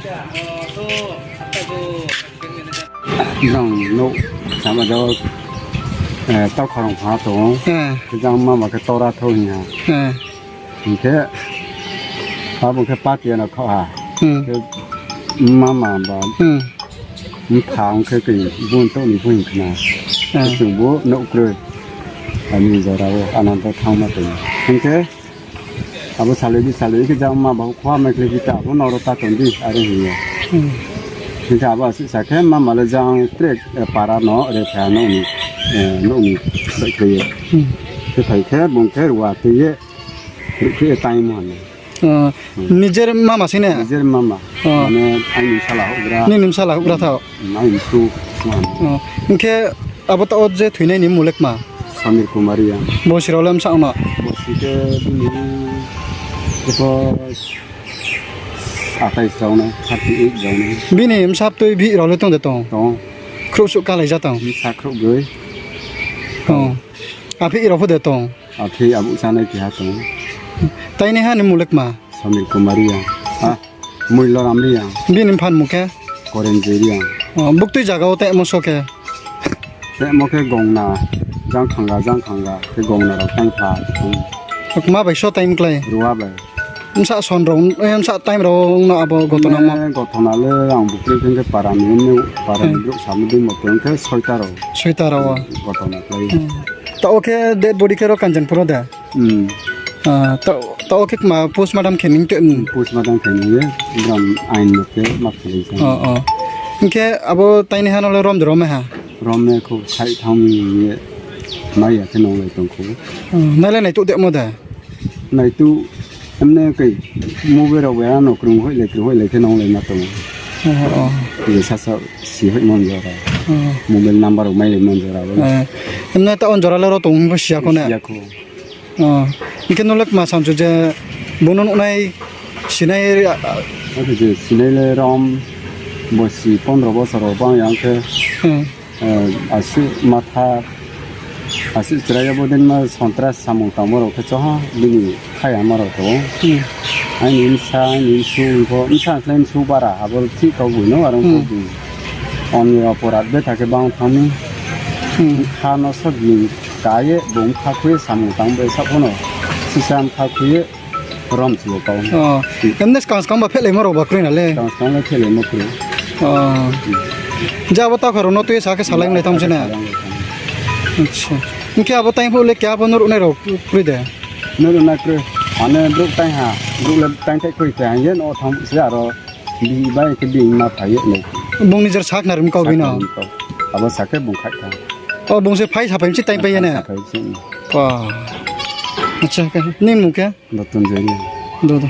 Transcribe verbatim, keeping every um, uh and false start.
Brang nouh sama jao, eh, tau kharong pha tong ou. Eh. Khe jang mama khe tora thou hing ha. Eh. Hing khe, abo khe party no khaoh ha. Hmm. Khe mama ba, hmm, mpha ong khe koi bun to ni bun khna. Eh. Khe chung bo nouh kroi. Ani jora wo ananta thangma tong. Hing khe, abo salai di, salai khe jang ma ba khua mai khle kita, abo noro ta tong di, are hing ye. Hmm. Hing khe abo asuh sa khe, mama le jang trek, eh, para no, re kha no ni, eh, no ni, bai khe ye. Hmm. Khe phai khe, bung khe rua te ye, ri khe ye time hon. Oh, hmm. Nijer mama sing ne? Nijer mama. Oh. Mane, aini bsala houhgra. Nini bsala houhgra thao? Hmm, aini su, hmm. Oh, hing khe abo taoh je thoinai ni mmung le kma? Samir Kumar Reang. Bosi rao le bsa no? Bosi khe bini, eko atais rao no, thirty eight rao no. Bini bsa btui bihih rao le tong de tong? Tong. Khrouhsuh kalai ja tong? Bsa khrouhbroi. Oh. Aphih rao pho de tong? Aphih abo chanai keha tong. Tainaiha ni mmung le kma? Samir Kumar Reang. Ha? Muiloram Reang. Bini mpha ni mmung khe? Korenjoi Reang. Oh, buktui zaga wo temo so khe? Temo khe gongna, jang khanga, jang khanga, khe gongna rao time pha. Kma bai so time klái? Rua bai. Bsa son rao, eh, bsa time rao no abo gotona mo? Mane gotona le ang bukri khe para ni, para ni brouh samo dei mo tong khe soita rao. Soita rao wo? Gotona klái. Hmm. Taoh khe dead body khe ro Kanchanpur wo de? Hmm. Ah, taoh, taoh khe kma postmortem khe ni te, hmm. Postmortem khe ni ye, bram ain mo khe ma khe sa. Oh, oh. Hing khe abo tainaiha no le rom de rom ha? Rom ne kho sai thang mi ye, mai ya khe nonglai tong kho. Oh, nai le naituh de mo de? Naituh, emne koi mobile rao bai ano krung hoihlai, krung hoihlai khe nonglai ma tong. Oh, oh. Ye sasa si hoih mon jora. Oh. Mobile number rao mailai mon jora bo. Eh, emne taoh on jora le ro tong bo siya kho ne? Siya kho. Oh, hing khe nung le kma samchu je bung no nuhnai, sinai, a, a, Ake je sinai le rom, bosi pondro bosor rao bang yang khe, hmm, eh, asuh matha, asuh chrai ya bo din ma sontras samung tangmo rao khe choha bini khayama rao tong ou. Hmm. Aini bsa, aini bsu pho, bsa khlai bsu bara, abo thih kau boi no, arong kau boi. Oni oporat betha khe bang thang mi. Hmm. Bkha no so bini ka ye, bung bkha khui ye samung tang bai sa pho no. Sisa bkha khui ye, rom si bo kau. Oh. Emne skang skang ba phehlaimo rao ba kroi na le? Skang skang le phehlaimo kroi. Oh. Je abo takha rao no tui ye sa khe salai onglai tang se na? Salai onglai tang. Acha. Hing khe abo taing phuh le keha pho nuhruhnai rao kroi de? Nuhruhnai kroi. Mane brouh taing ha, brouh le taing thai kroi khe hing ye no thanng se aro bihih bai khe bini ma phai ye no. Bung nijer sakhnari mi kau bini? Sakhnari mi kau. Abo sa khe bung khaih tha. Oh, bung se phai saphai mi se taing pai ye ne? Saphai se. Acha, khe nini mmung khe? Doton Jori. Do, do.